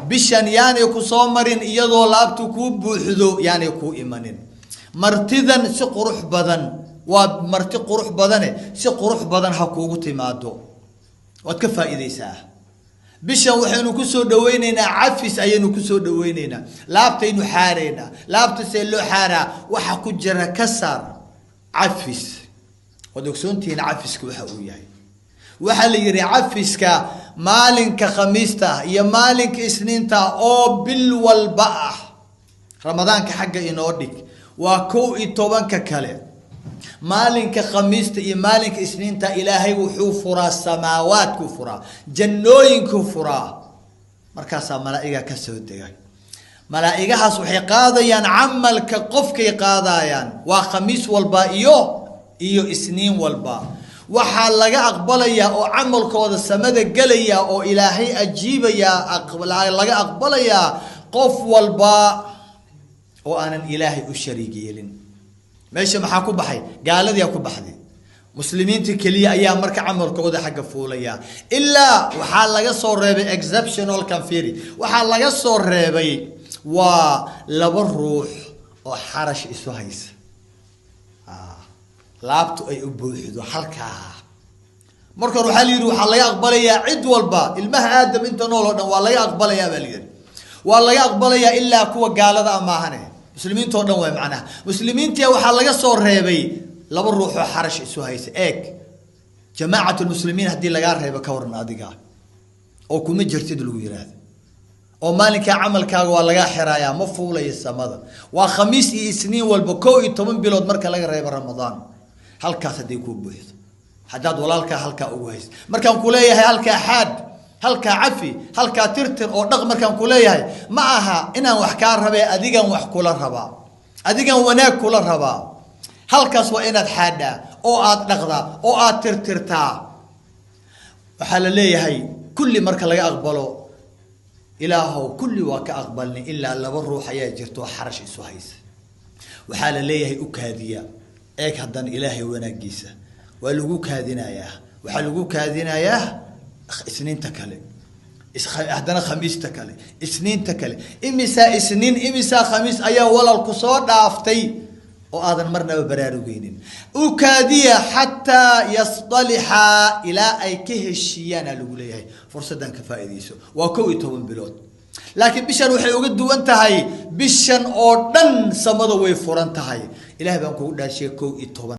Bishan yaanay ku soo marin iyadoo laabtu kuu buuxdo, yaanay kuu imanin. Martidan si qurux badan, waa marti qurux badane, si qurux badan ha kuugu timaado, waad ka faa'iidaysaa. Bishan waxaynu kusoo dhaweyneynaa cafis ayaynu kusoo dhaweyneynaa. Laabtaynu xaareynaa. Laabta see loo xaaraa? Waxa ku jira ka saar. Cafis, waad ogsoontihiin cafiska waxa uu yahay. Waxaa la yihi cafiska maalinka Khamiista ah iyo maalinka Isniinta oo bil walba ah, Ramadaanka xagga inoo dhig, waa 11-ka kale, maalinka Khamiista iyo maalinka Isniinta Ilaahay wuxuu furaa samaawaadkuu furaa, jannooyinkuu furaa. Markaasaa malaa'iga ka soo dega. Malaa'igahaas waxay qaadayaan camalka qofkay qaadayaan. Waa Khamiis walba iyo Isniin walba. Waxaa laga aqbalayaa oo camalkooda samada gelaya oo Ilaahay ajiibayaa, laga aqbalayaa qof walba oo aanan Ilaahay u shariig yeelin. Meesha maxaa ku baxay? Gaaladiyaa ku baxday. Muslimiinta keliya ayaa marka camalkooda xagga fuulaya. Ilaa waxaa laga soo reebay, exceptional canfiri, waxaa laga soo reebay waa laba ruux oo xarash isu haysa, laabtu ay u buuxdo halkaa. Marka hore waxaa la yidhi waxaa laga aqbalayaa cid walba, ilmaha Aadam inta nool oo dhan waa laga aqbalayaa baa la yidhi, waa laga aqbalayaa ilaa kuwa gaalada a maahane. Muslimiinta o dhan waay macnaha. Muslimiintia waxaa laga soo reebay laba ruux oo xarash isu haysa. Eeg, jamaacat lmuslimiin haddii lagaa reebo, ka waran adiga oo kuma jirtid lagu yiraahdo oo maalinkaa camalkaaga waa lagaa xirayaa, ma fuulayo samada? Waa Khamiis iyo Isniin walba, 11 bilood marka laga reebo Ramadaan. Halkaas hadday kuu buuxdo, haddaad walaalkaa halkaa ugu hayst, markaan kuleeyahay halkaa xaad, halkaa cafi, halkaa tirtir oo dhaq, markaan kuleeyahay ma aha inaan wax kaa rabee, adigan wax kula rabaa, adigan wanaag kula rabaa. Halkaas waa inaad xaadhaa oo aad dhaqdaa oo aad tirtirtaa. Waxaa la leeyahay kulli marka laga aqbalo, Ilaahow kulli waa ka aqbalnay ilaa laba ruux ayaa jirta oo xarash isu haysa. Waxaa la leeyahay u kaadiya. Eeg haddana Ilaahay wanaagiisa, waa lagu kaadinayaa. Waxaa lagu kaadinayaa Isniinta kale, haddana Khamiista kale, Isniinta kale. Imisaa Isniin, imisaa Khamiis ayaa walaalku soo dhaaftay oo aadan marnaba baraarugeynin? U kaadiya xataa yasdalixa, ilaa ay ka heshiiyaana lagu leeyahay. Fursaddan ka faa'iidayso. Waa 11 bilood, laakiin bishan waxay uga duwan tahay bishan oo dhan samada way furan tahay. Ilaah baan kugu dhaashiya, 11.